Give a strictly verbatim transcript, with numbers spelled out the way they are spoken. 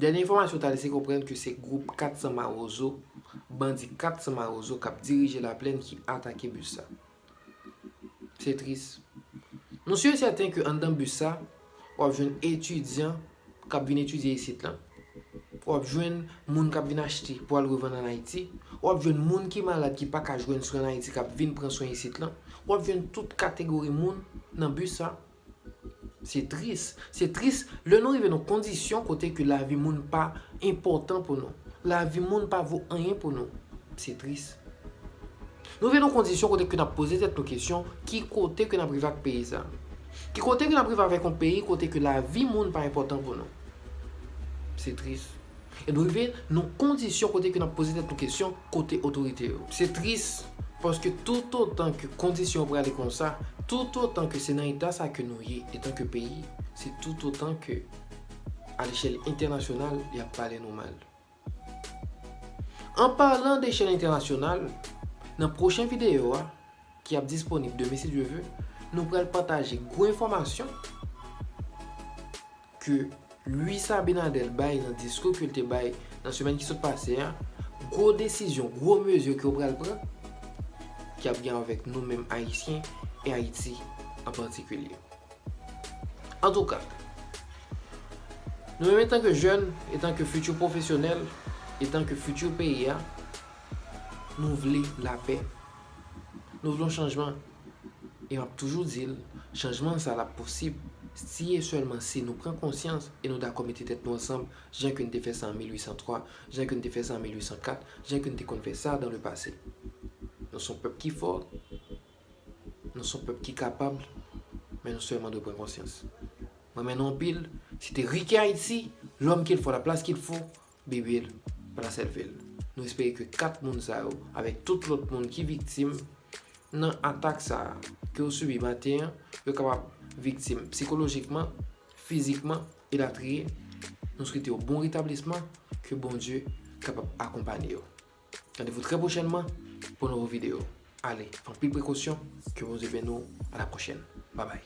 Dènye enfòmasyon ta lese konprann ke se gwoup kat san Mawozo, bandi kat san Mawozo k ap dirije Laplèn ki atake bis sa. Se tris. Nou si e sèten ke anndan bis sa, w ap jwenn etidyan k ap vin etidye isit lan. W ap jwenn moun k ap vin achte pou al revann ann Ayiti. W ap jwenn moun ki malad ki pa ka jwenn swen ann Ayiti k ap vin pran swen isit lan. W ap jwenn tout kategori moun nan bis sa. Se tris. Se tris lè nou rive nan kondisyon kote ke lavi moun pa enpòtan pou nou. Lavi moun pa vo anyen pou nou. Se tris. Nou rive nan kondisyon kote ke n ap poze tèt nou kesyon, ki kote ke n ap rive ak peyi sa? Ki kote ke n ap rive avèk yon peyi kote ke lavi moun pa enpòtan pou nou? Se tris. E nou rive nan kondisyon kote ke n ap poze tèt nou kesyon, kote otorite yo? Se tris, paske toutotan ke kondisyon yo prale konsa, toutotan ke se nan eta sa ke nou ye etan ke peyi, se toutotan ke a lechèl entènasyonal y ap pale nou mal. An palan de chèn entènasyonal, nan pwochen videyo a, ki ap disponib demen si Dye ve, nou pral pataje gwo enfòmasyon ke Luis Abinader bay nan diskou ke l te bay nan semèn ki sot pase a, gwo desizyon, gwo mezi ke yo pral pran, ki ap gen avèk nou menm Ayisyen e Ayiti an patikilye. Antouka, nou menm etan ke jèn, etan ke fiti pwofesyonèl, etan ke fiti peyi a, nou vle lapè. Nou vle yon chanjman. E m ap toujou di l, chanjman sa l ap posib si e sèlman si nou pran konsyans e nou dakò mete tèt nou ansanm, jan ke n te fè sa an mil uit san twa, jan ke n te fè sa an mil uit san kat, jan ke n te konn fè sa dans le passé. Nou se yon pèp ki fò, nou se yon pèp ki kapab, men nou sèlman dwe pran konsyans. Mwen renmen nou anpil, se te Ricky Haïti, l'homme qu'il faut, la place qu'il faut, Bibil, Plas Èlvil. Nou espere ke kat moun sa yo, avèk tout lòt moun ki viktim nan atak sa a ke yo sibi maten an, yo kapab viktim sikolojikman, fizikman, elatriye. Nou swete yo bon retablisman, ke Bondye kapab akonpanye yo. Randevou trè pwochènman pou yon nouvo videyo. Ale, fè anpil prekosyon, ke Bondye beni w, a la pwochèn. Babay.